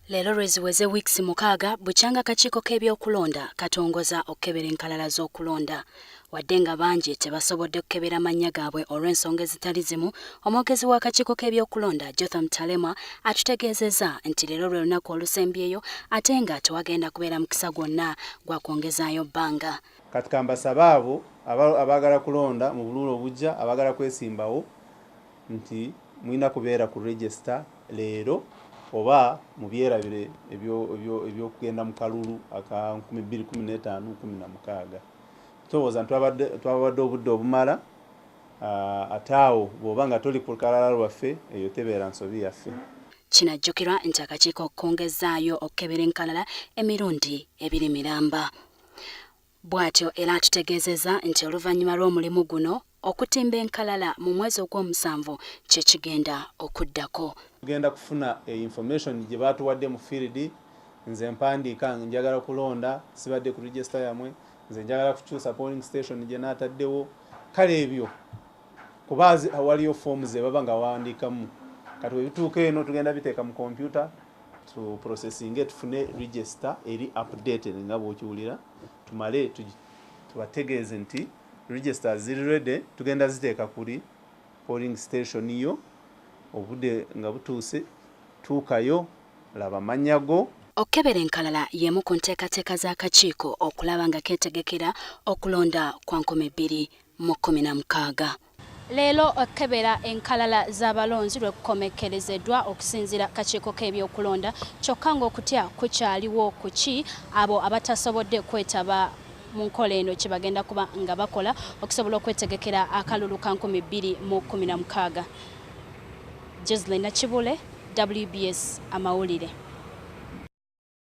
Leero lweziweze wiiki 6 bukyanga akakiiko k'ebyokulonda katongoza okukebera enkalala z'okulonda. Wadde nga bangi tebasobodde kukebera mannya gaabwe olw'ensonga ezitali zimu, omwogezi w'akakiiko k'ebyokulonda Jotham Talema atutegeezezza nti leero lwe lunaku olusembyeyo ate nga tewagenda kubeera mukisa gwonna gwa kwongezaayo bbanga. Kati kambasabe abo abaagala kulonda mu bululu obujja, abaagala kwesimbawo nti mulina kubeera ku register leero oba mubyerabire ebyokugenda mu kalulu aka 2015-16. Tulowooza nti twabadde obudde obumala, ate awo bw'oba nga toli ku lukalala lwaffe eyo tebeera nsobi yaffe. Kinajjukirwa nti akakiiko kongezaayo okukebera enkalala emirundi 2 miramba. Bw'atyo era atutegeezezza nti oluvannyuma lw'omulimu guno okutimba enkalala mu mwezi ogw'omusanvu kye kigenda okuddako. Tugenda kufuna information gye baatuwadde mu field, nze mpandiika njagala kulonda, sibadde ku register yammwe, nze njagala kukyusa polling station gye naataddewo. Kale ebyo kuba waliyo forms ze baba nga bawandiikamu. Kati bwe bituuka eno tugenda biteeka mu computer tu processinge tufune register eri updated nga bw'okiwulira, tumale tubategeeze nti register ziri ready, tugenda ziteeka kuli polling station yo, obudde nga butuuse tuukayo laba mannya go. Okukebera enkalala y'emu ku nteekateeka z'akakiiko okulaba nga keetegekera okulonda kwa 2016. Leero okukebera enkalala z'abalonzi lwe kukomekkerezeddwa okusinziira kakiiko k'ebyokulonda, kyokka ng'okutya kukyaliwo ku ki abo abatasobodde kwetaba mu nkola eno kye bagenda kuba nga bakola okusobola okwetegekera akalulu ka 2016. Jocelyn Nakibule, WBS Amawulire.